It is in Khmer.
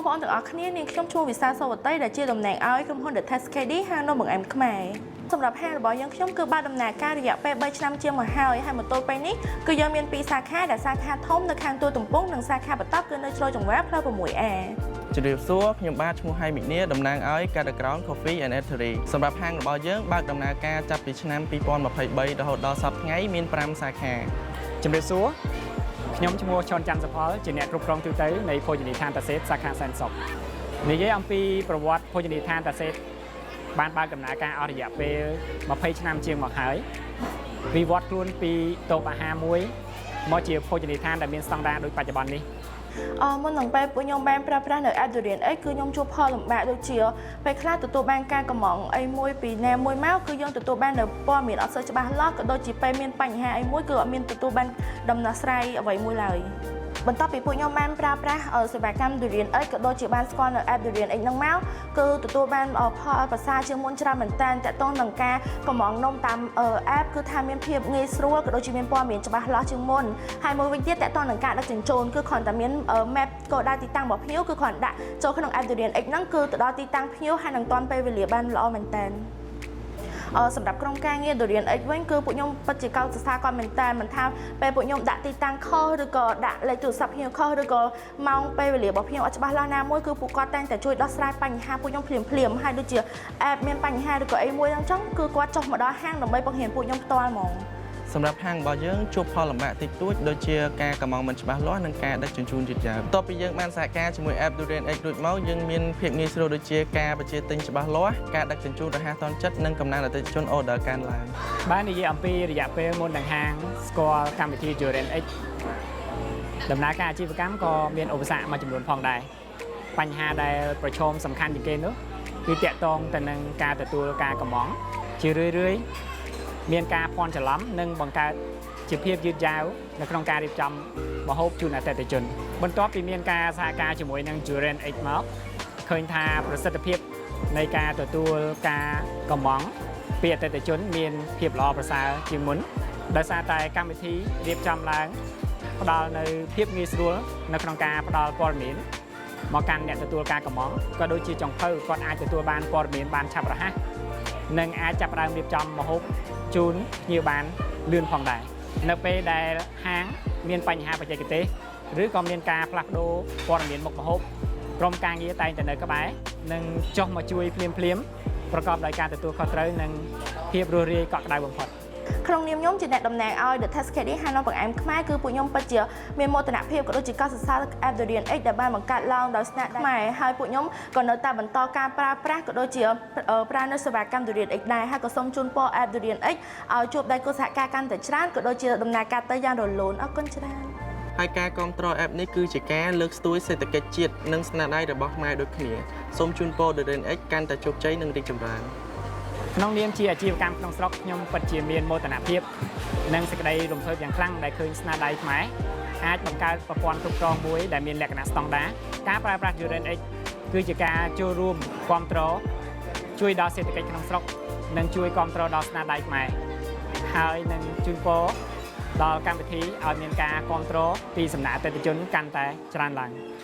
ប្អូនទាំងអស់គ្នានាងខ្ញុំឈ្មោះវិសាលសុវតីដែលជាតំណាងឲ្យក្រុមហ៊ុន The Taste KD ហាងនំបង្អែមខ្មែរសម្រាប់ហាងរបស់យើងខ្ញុំគឺបានដំណើរការរយៈពេល3ឆ្នាំជាងមកហើយហើយមកទល់ពេលនេះគឺយើងមានពីរសាខាដែលសាខាធំនៅខាងទួលទំពូងនិងសាខាបន្តគឺនៅជ្រោយចង្វាផ្លូវ 6A។ ជម្រាបសួរខ្ញុំបាទឈ្មោះហៃមិនីតំណាងឲ្យ Cataground Coffee and Eatery សម្រាប់ហាងរបស់យើងបើកដំណើរការចាប់ពីឆ្នាំ2023រហូតដល់សប្តាហ៍ថ្ងៃមាន5សាខា។ ជំរាបសួរខ្ញុំឈ្មោះឈុនច័ន្ទសុផលជាអ្នកគ្រប់គ្រងទូទៅនៃភោជនីយដ្ឋានតាសេតសាខាសែនសុខនិយាយអំពីប្រវត្តិភោជនីយដ្ឋានតាសេតបានបើកដំណើរការអស់រយៈពេល20ឆ្នាំជាងមកហើយវិវត្តខ្លួនពីតូបអាហារមួយមកជាភោជនីយដ្ឋានដែលមានស្តង់ដារដូចបច្ចុប្បន្ននេះ។ អមុននឹងពេលពួកខ្ញុំបានប្រើប្រាស់នៅ app Durian X គឺខ្ញុំជួបផលលំបាកដូចជាពេលខ្លះទទួលបានការកម្ម៉ង់អីមួយពីណាមួយមកគឺយើងទទួលបាននៅព័ត៌មានអត់សូវច្បាស់លាស់ក៏ដូចជាពេលមានបញ្ហាអីមួយគឺអត់មានទទួលបានដំណោះស្រាយអ្វីមួយឡើយបន្ទាប់ពីពួកខ្ញុំបានប្រើប្រាស់សេវាកម្ម Durian X ក៏ដូចជាបានស្គាល់នៅ app Durian X ហ្នឹងមកគឺទទួលបានផលប្រសើរជាងមុនច្រើនមែនតើតកតងនឹងការកម្ម៉ង់នំតាម app គឺថាមានភាពងាយស្រួលក៏ដូចជាមានព័ត៌មានច្បាស់លាស់ជាងមុនហើយមួយវិញទៀតតកតងនឹងការដឹកជញ្ជូនគឺគ្រាន់តែមាន map គោលដៅទីតាំងរបស់ភ្ញៀវគឺគ្រាន់ដាក់ចូលក្នុង app Durian X ហ្នឹងគឺទៅដល់ទីតាំងភ្ញៀវហើយនឹងទាន់ពេលវេលាបានល្អមែនតើសម្រាប់ក្រុមការងារ Durian X វិញគឺពួកខ្ញុំពិតជាកោតសរសើរគាត់មែនតើមិនថាពេលពួកខ្ញុំដាក់ទីតាំងខុសឬក៏ដាក់លេខទូរស័ព្ទភ្ញៀវខុសឬក៏ម៉ោងពេលវេលារបស់ភ្ញៀវអត់ច្បាស់លាស់ណាមួយគឺពួកគាត់តែងតែជួយដោះស្រាយបញ្ហាពួកខ្ញុំភ្លាមភ្លាមហើយដូចជា app មានបញ្ហាឬក៏អីមួយហ្នឹងចឹងគឺគាត់ចុះមកដល់ហាងដើម្បីបង្រៀនពួកខ្ញុំផ្ទាល់ហ្មង។ សម្រាប់ហាងរបស់យើងជួបផលលំបាកតិចតួចដូចជាការកម្ម៉ង់មិនច្បាស់លាស់និងការដឹកជញ្ជូនយឺតយ៉ាវបន្ទាប់ពីយើងបានសហការជាមួយ app Durian X រួចមកយើងមានភាពងាយស្រួលដូចជាការបញ្ជាទិញច្បាស់លាស់ការដឹកជញ្ជូនរហ័សទាន់ចិត្តនិងកំណើនអតិថិជន order កើនឡើង។ បាននិយាយអំពីរយៈពេលមុននឹងហាងស្គាល់កម្មវិធី Durian X ដំណើរការអាជីវកម្មក៏មានឧបសគ្គមួយចំនួនផងដែរបញ្ហាដែលប្រឈមសំខាន់ជាងគេនោះគឺតាក់ទងទៅនឹងការទទួលការកម្ម៉ង់ជារឿយៗមានការភ័ន្តច្រឡំនិងបង្កើតជាភាពយឺតយ៉ាវនៅក្នុងការរៀបចំម្ហូបជូនអតិថិជន បន្ទាប់ពីមានការសហការជាមួយនឹង Durian X មកឃើញថាប្រសិទ្ធភាពនៃការទទួលការកម្ម៉ង់ពីអតិថិជនមានភាពល្អប្រសើរជាងមុនដោយសារតែកម្មវិធីរៀបចំឡើងផ្ដល់នៅភាពងាយស្រួលនៅក្នុងការផ្ដល់ព័ត៌មានមកកាន់អ្នកទទួលការកម្ម៉ង់ក៏ដូចជាចុងភៅគាត់អាចទទួលបានព័ត៌មានបានឆាប់រហ័សនិងអាចចាប់ផ្ដើមរៀបចំម្ហូបជូនភ្ញៀវបានលឿនផងដែរនៅពេលដែលហាងមានបញ្ហាបច្ចេកទេសឬក៏មានការផ្លាស់ប្ដូរព័ត៌មានមុខម្ហូបក្រុមការងារតែងតែនៅក្បែរនិងចុះមកជួយភ្លាមៗប្រកបដោយការទទួលខុសត្រូវនិងភាពរួសរាយកក់ក្ដៅបំផុត។ ក្នុងនាមខ្ញុំជាអ្នកតំណាងឲ្យ The Taste KD ហាងនំបង្អែមខ្មែរគឺពួកខ្ញុំពិតជាមានមោទនភាពក៏ដូចជាកោតសរសើរ app Durian X ដែលបានបង្កើតឡើងដោយស្នាក់ខ្មែរហើយពួកខ្ញុំក៏នៅតែបន្តការប្រើប្រាស់ក៏ដូចជាប្រើនៅសេវាកម្ម Durian X ដែរហើយក៏សូមជូនពរ app Durian X ឲ្យជួបដៃគូសហការកាន់តែច្រើនក៏ដូចជាដំណើរការទៅយ៉ាងរលូនអរគុណច្រើន។ ហើយការគ្រប់គ្រង app នេះគឺជាការលើកស្ទួយសេដ្ឋកិច្ចជាតិនិងស្នាដៃរបស់ខ្មែរដូចគ្នាសូមជូនពរ Durian X កាន់តែជោគជ័យនិងរីកចម្រើន។ ក្នុងនាមជាអាជីវកម្មក្នុងស្រុកខ្ញុំពិតជាមានមោទនភាពនិងសេចក្តីរំភើបយ៉ាងខ្លាំងដែលឃើញស្នាដៃខ្មែរអាចបង្កើតប្រព័ន្ធគ្រប់គ្រងមួយដែលមានលក្ខណៈស្តង់ដារការប្រើប្រាស់ Durian X គឺជាការចូលរួមគ្រប់គ្រងជួយដល់សេដ្ឋកិច្ចក្នុងស្រុកនិងជួយគ្រប់គ្រងដល់ស្នាដៃខ្មែរហើយនឹងជូនពរដល់កម្មវិធីឲ្យមានការគ្រប់គ្រងពីសំណាក់អតិថិជនកាន់តែច្រើនឡើង។